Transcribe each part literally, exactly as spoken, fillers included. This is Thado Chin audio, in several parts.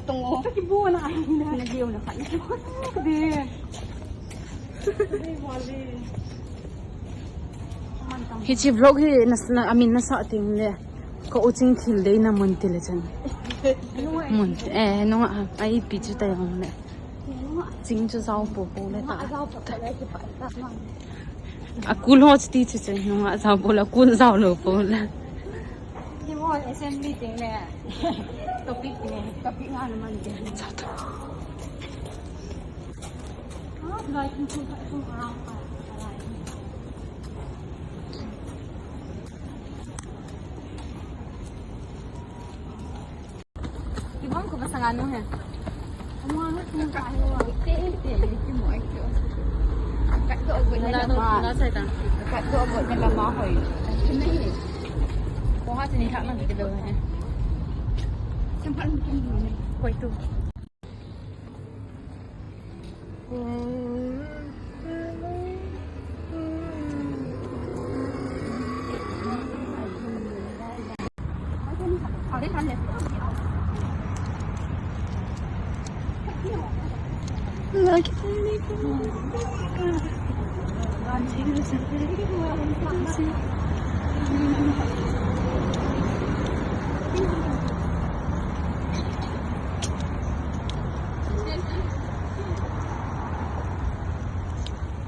Tung o. Ka kibol na ai na. Na liu na kha. Ka de. Ka de bol de. Hiche vlog hi na, na, amin nasa teng le. Ka u ching thil deina mun ti le chun. Mun, eh, nunga, a ipi chu ta jong le. Ching chu jao popo le ta. A kul ho chu ti chu chu, nunga jao po le, kul jao lou po le. Hi mo assembly teng le. Topic teng, topic nga naman teng. Jao ta. Ah, like, you can put it around. Ibang ko basta nga no he. Ang mga ano, kung tayo, ah. Te, te, te, te, mo, ay, ko. Kat ko, agad na lama. Kat ko, agad na lama, hoy. Ano yun eh? Kung nga, sinihak lang, dito daw, eh. Saan pa ang pinili? Hoy, ito.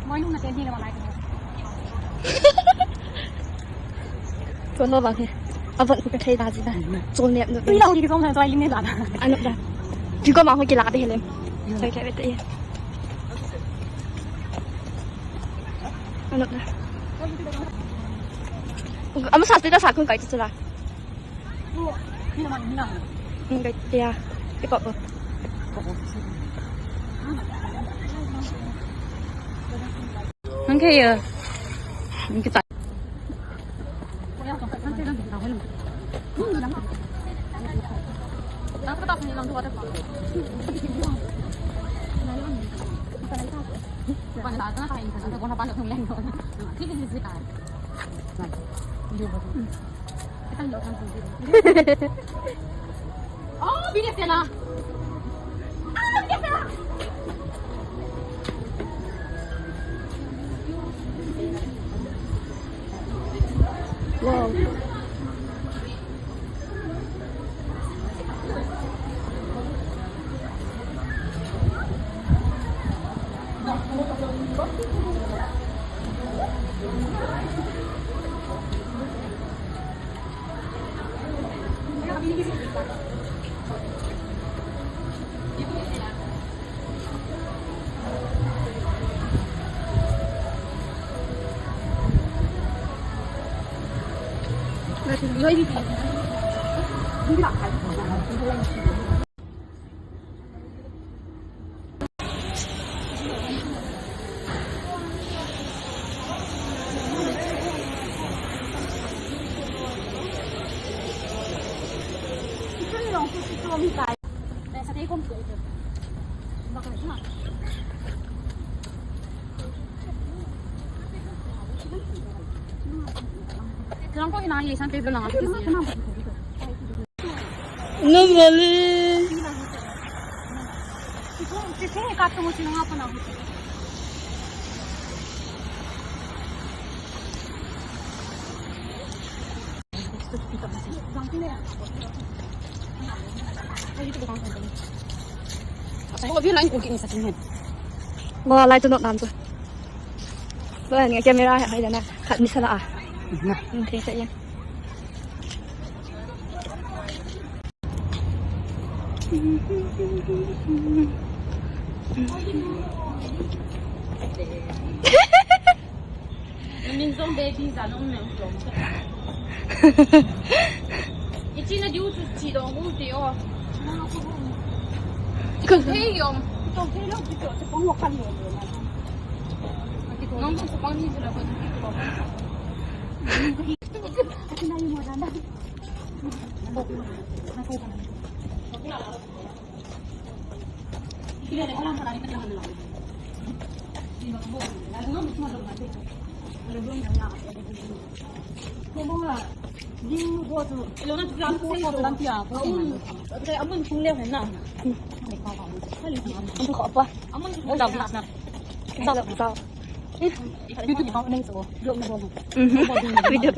Morning na twenty naman ay. Chon lo bang he. Avon ko kathei da ji da. Chon nep nu. Tui lo ki kong sa choi ling ne la da. Ano da. Ki ko ma ho ki la de helem. Choi ke bete. Ano da. Ama sa te da sa kun kai tu la. Ang ganda. Ipa po. Ang kaya. Ang kita. Oh, bini sila. Ah, bini sila. Wow. Nobody. Wah, lai tu nok nam tu. Wah, ni camera hai dana. Khat ni sala a. Na. Hmm, thei sa ya. Min jong baby za nong nang jong. Ichi na diu chu chi dong u ti o. Ko thei yom. Ko thei lo ti ko pang wa kan lo. Nong ko pang ni chu la ko ti ko. Amun chung leo hen na. Amun. Video.